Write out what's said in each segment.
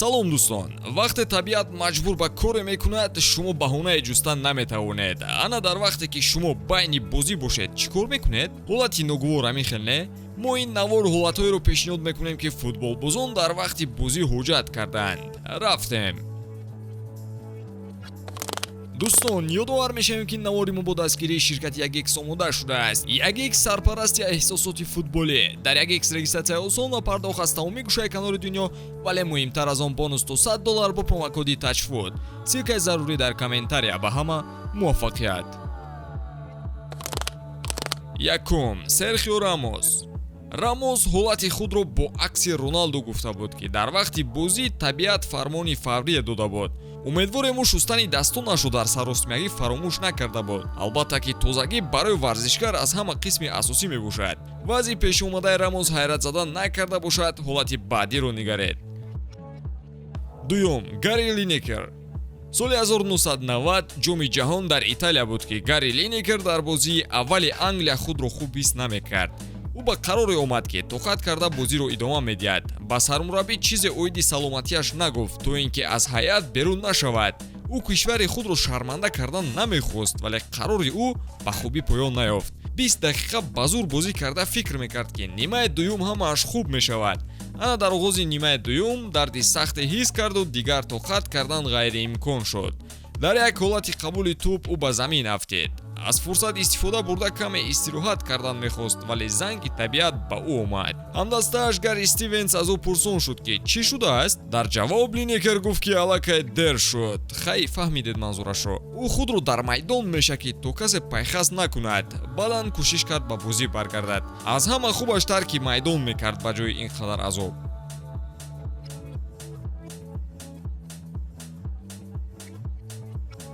Салом, дӯстон! Вақте табиат маҷбур ба коре мекунад, шумо баҳонае ҷустан наметавонед. Ана дар вақте ки шумо байни бозӣ бошед, чӣ кор мекунед? Ҳолати ногувор, ҳамин хел не? Мо ин навор ҳолатҳоеро пешниҳод мекунем, ки футболбозон дар вақти бозӣ ҳоҷат кардаанд. Рафтем. Дӯстон, ёдовар мешавем, ки навори мо бо дастгирии ширкати Ягекс омода шудааст. Ягекс — сарпарасти эҳсосоти футболӣ. Дар Ягекс регистратсияи осон ва пардохт аз тамоми гӯшаи канори дунё, вале муҳимтар аз он, бонус то 100 доллар бо промокоди TAJFOOT. Ссылкаи зарурӣ дар комментария. Ба ҳама муваффақият! Якум: Серхио Рамос. Рамос ҳолати худро бо акси Роналду гуфта буд, ки дар вақти бозӣ табиат фармони фаврие дода буд. Умедворем, ӯ шустани дастонашро дар саросимагӣ фаромӯш накарда буд. Албатта ки тозагӣ барои варзишгар аз ҳама қисми асосӣ мебошад. Вазъи пешомадаи Рамос ҳайратзада накарда бошад, ҳолати баъдиро нигаред. Дуюм: Гарри Линекер. Соли 1990 Ҷоми ҷаҳон дар Италия буд, ки Гарри Линекер дар бозии аввали Англия худро хуб ҳис намекард. Ӯ ба қароре омад, ки тоқат карда бозиро идома медиҳад. Ба сармураббӣ чизе оиди саломатиаш нагуфт, то ин ки аз ҳайат берун нашавад. Ӯ кишвари худро шарманда кардан намехост, вале қарори ӯ ба хубӣ поён наёфт. 20 дақиқа ба зур бозӣ карда, фикр мекард, ки нимаи дуюм ҳамааш хуб мешавад. Ана дар оғози нимаи дуюм дарди сахте ҳис карду дигар тоқат кардан ғайриимкон шуд. Дар як ҳолати қабули тӯб ӯ ба замин афтид. Аз фурсат истифода бурда, каме истироҳат кардан мехост, вале занги табиат ба ӯ омад. Ҳамдастааш Гарри Стивенс аз ӯ пурсон шуд, ки чӣ шудааст. Дар ҷавоб Линекер гуфт, ки аллакай дер шуд. Хай, фаҳмидед манзурашро. Ӯ худро дар майдон мешакид, то касе пайхас накунад. Баъдан кӯшиш кард ба бозӣ баргардад. Аз ҳама хубаш тарки майдон мекард ба ҷои ин қадар азоб.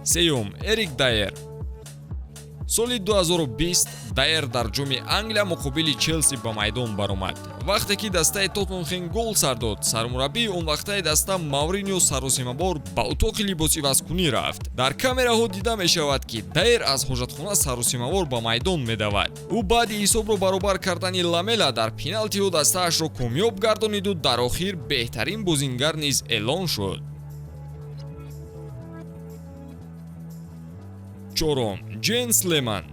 Сеюм: Эрик Дайер. Соли 2020 Дайер дар Ҷоми Англия муқобили Челси ба майдон баромад. Вақте ки дастаи Тоттенхем гол сар дод, сармураббии онвақтаи даста Мавринио саросимабор ба утоқи либосивазкунӣ рафт. Дар камераҳо дида мешавад, ки Дайер аз ҳоҷатхона саросимавор ба майдон медавад. Ӯ баъди ҳисобро баробар кардани Ламела дар пеналтиҳо дастаашро комёб гардониду дар охир беҳтарин бозингар низ эълон шуд. Чорум: Ҷенс Леман.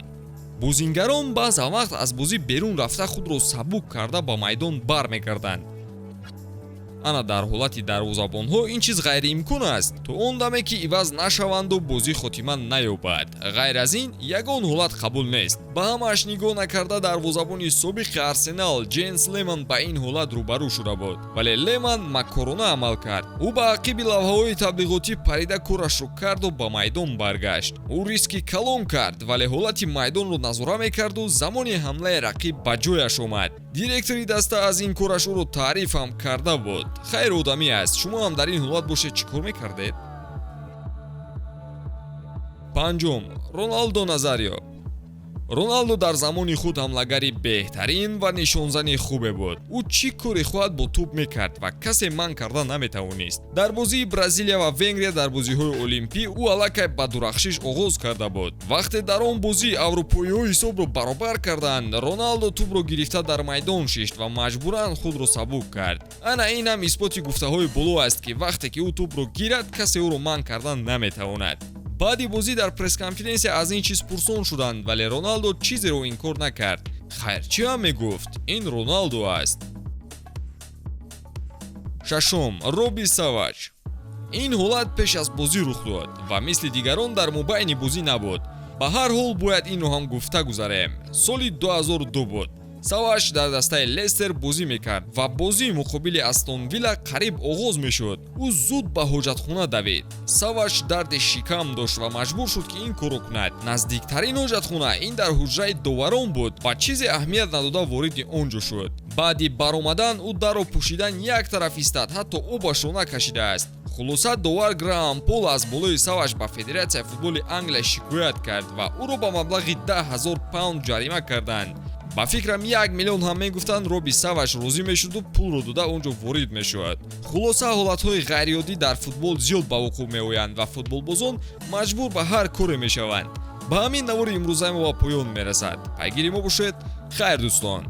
Бозингарон баъзан вақт аз бозӣ берун рафта, худро сабук карда, ба майдон бармегарданд. Ана дар ҳолати дарвозабонҳо ин чиз ғайриимкон аст, то он даме ки иваз нашаванду бозӣ хотима наёбад. Ғайр аз ин ягон ҳолат қабул нест. Ба ҳамааш нигоҳ накарда, дарвозабони собиқи Арсенал Ҷенс Леман ба ин ҳолат рӯбарӯ шуда буд, вале Леман маккорона амал кард. Ӯ ба ақиби лавҳаҳои таблиғотӣ парида, корашро карду ба майдон баргашт. Ӯ риски калон кард, вале ҳолати майдонро назора мекарду замони ҳамлаи рақиб ба ҷояш омад. Директори даста аз ин кораш ӯро таъриф ҳам карда буд. Хайр, одамӣ аст. Шумо ҳам дар ин ҳолат бошед, чӣ кор мекардед? Панҷум: Роналдо Назарио. Роналдо дар замони худ ҳамлагари беҳтарин ва нишонзани хубе буд. Ӯ чӣ коре хоҳад, бо тӯб мекард ва касе манъ карда наметавонист. Дар бозии Бразилия ва Венгрия дар бозиҳои олимпӣ ӯ аллакай ба дурахшиш оғоз карда буд. Вақте дар он бозӣ аврупоиҳо ҳисобро баробар карданд, Роналдо тӯбро гирифта, дар майдон шишт ва маҷбуран худро сабук кард. Ана ин ҳам исботи гуфтаҳои боло аст, ки вақте ки ӯ тӯбро гирад, касе ӯро манъ кардан наметавонад. Баъди бозӣ дар пресс-конференсия аз ин чиз пурсон шуданд, вале Роналдо чизеро инкор накард. Хайр, чӣ ҳам мегуфт? Ин Роналдо аст. Шашум: Робби Савач. Ин ҳолат пеш аз бозӣ рух дод ва мисли дигарон дар мобайни бозӣ набуд. Ба ҳар ҳол, бояд инро ҳам гуфта гузарем. Соли 2002 буд. Саваш дар дастаи Лестер бозӣ мекард ва бозии муқобили Астон Вилла қариб оғоз мешуд. Ӯ зуд ба ҳоҷатхона давид. Саваш дарди шикам дошт ва маҷбур шуд, ки ин корро кунад. Наздиктарин ҳоҷатхона ин дар ҳуҷраи доварон буд ва чизе аҳамият надода, вориди он ҷо шуд. Баъди баромадан ӯ дарро пӯшидан як тараф истад, ҳатто обашро накашидааст. Хулоса, довар Граам Пол аз болои Саваш ба Федератсияи футболи Англия шикоят кард ва ӯро ба маблағи 10 000 паунд ҷарима карданд. Ба фикрам, 1 миллион ҳам мегуфтанд, Роби Саваш розӣ мешуду пулро дода, он ҷо ворид мешавад. Хулоса, ҳолатҳои ғайриоддӣ дар футбол зиёд ба вуқӯъ меоянд ва футболбозон маҷбур ба ҳар коре мешаванд. Ба ҳамин навори имрӯзаи мо ба поён мерасад. Пайгири мо бошед. Хайр, дӯстон.